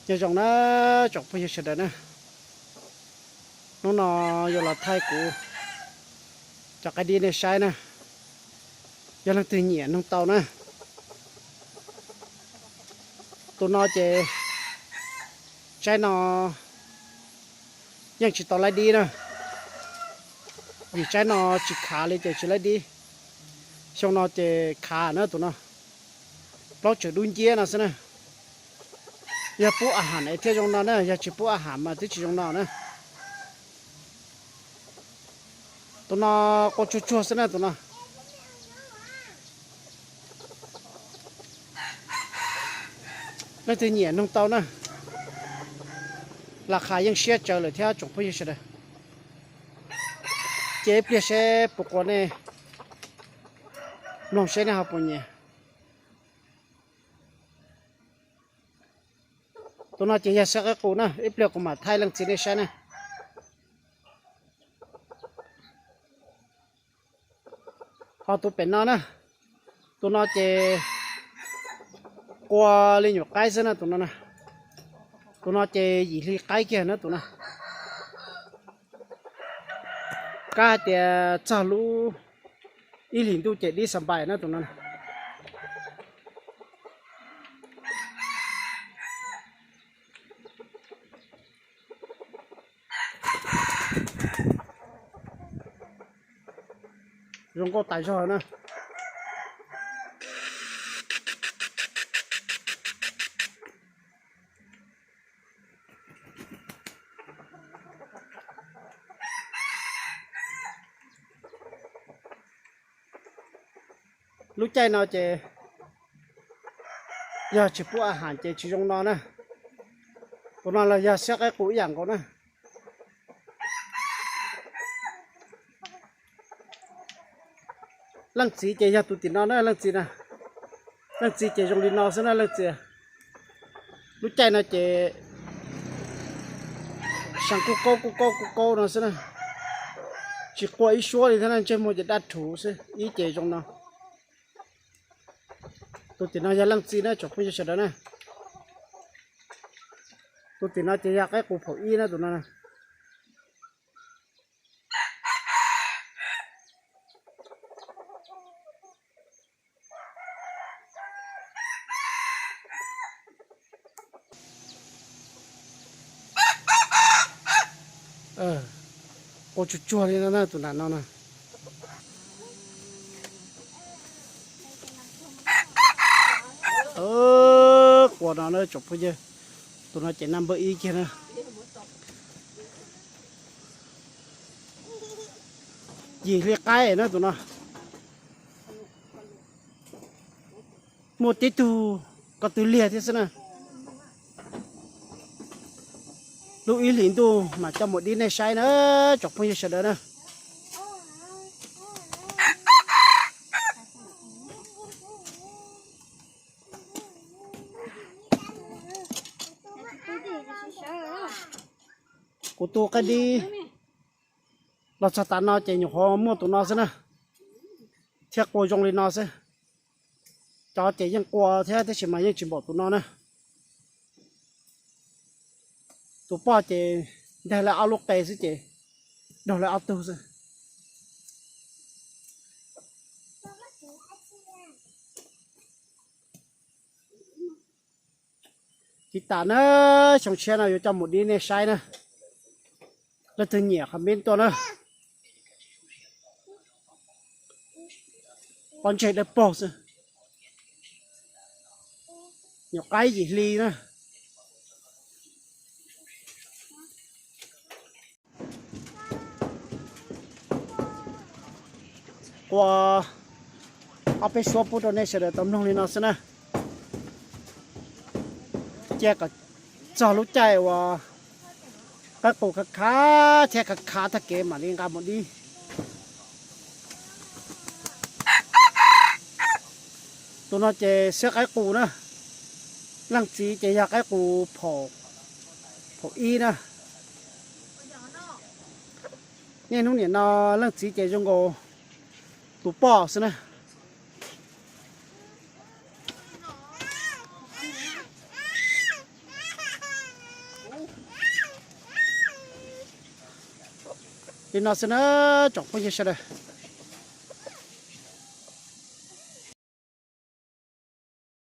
Nyob zoo na tsoom phooj ywg sawv daws na, hnub no yuav los thaij kuv cov qaib dib nej saib na, yog leej twg nyiam noog tau na. Tus no ces tsaib no yeej tsis tau laib dib na, vim tsaib no tsis khav li ces tsis laib dib. Xyoo no ces khav na tus no, plaub tseem dub nciab no xwb na. Yog pub a ham es thiaj zoo no na, yog tsis pub a ham mas twb tsis zoo no na. Tus no qua tsuag tsuag xwb na tus no. Leej twg nyiam noog tau na, las qhas yeej siab tsawv lawm thiab tsoom phooj ywg sawv daws. Ces ib pliag seb puas qua nej, mloog seb nej ho puas nyiam. Tus no ces yog siab qaib qus na, ib pliag kuv mam thaij leej txiv nej saib na. Ho tus pem no na, tus no ces qua li nyuam qaib xwb na tus no. Tus no ces yim hli qaib kiag na tus no. Kab hais tias txog lub ib hlis ntuj ces dib xa npais na tus no. Zoo nkauj tas zog na. Lub caij no ces yog tsis pub a ham ces tsis zoo no na. Tus no los yog siab qaib qus ib yam nkaus na. Leej txiv ces yog tus tim no na leej txiv na. Leej txiv ces zoo li no xwb na leej txiv. Lub caij no ces seem kuj kaub kuj kaub kuj kaub no xwb na. Tsis qua ib suab li thiab na, ntsej muag ces daj rhuv xwb, ib ces zoo no. Tus tim no yog leej txiv na tsoom phooj ywg sawv daws na. Tus tim no ces yog qaib qus phaum ib na tus no. Qua tsuag tsuag li no na tus nram no na. Qua no na tsoom phooj ywg, tus no ces naj npawb ib kiag na. Yim hli qaib na tus no. Muaj tib tug ko tw liag thiab xwb na. Lub ib hlis ntuj mam coj mus dib nej saib na tsoom phooj ywg sawv daws na. Kuv tu qaib dib los txog tav no ces nyuam qhuav muaj tus no xwb na, thiab qua zoo li no xwb. Cov ces yeej qua thiab tab sis mas yeej tsis npaum tus no na. Tus poj ces nteg lawv ob lub qe xwb ces daug lawv ob tug xwb. Tsis tas na, xyoo tshiab no yuav coj mus dib nej saib na. Leej twg nyiam qhov mib tuaj na. Pob ntseg dawb paug xwb. Nyuam qaib yim hli na. Qua ob peb suab pub rau nej sawv daws tau mloog li no xwb na. Cia kom txog lub caij uas qaib qus khav khav thiab khav khav tag kev mam li nqa mus dib. Tus no ces siab qaib qus na. Leej txiv ces yog qaib qus phaum ib na. Niaj hnub nim no leej txiv ces zoo nkaus tus poj xwb na. Li no xwb na, tsoom phooj ywg sawv daws.